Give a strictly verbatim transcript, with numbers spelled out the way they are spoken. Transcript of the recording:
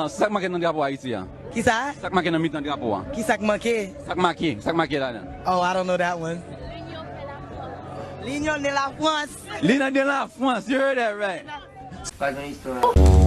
Sa k make nan drapo Ayiti a? Kisa? Sa k make nan mitan drapo a? Kisa k manke? Sa k make? Sa k make ladan? Oh, I don't know that one. L'Union de la France. L'Union de la France, you heard that right. Pa gen istwa.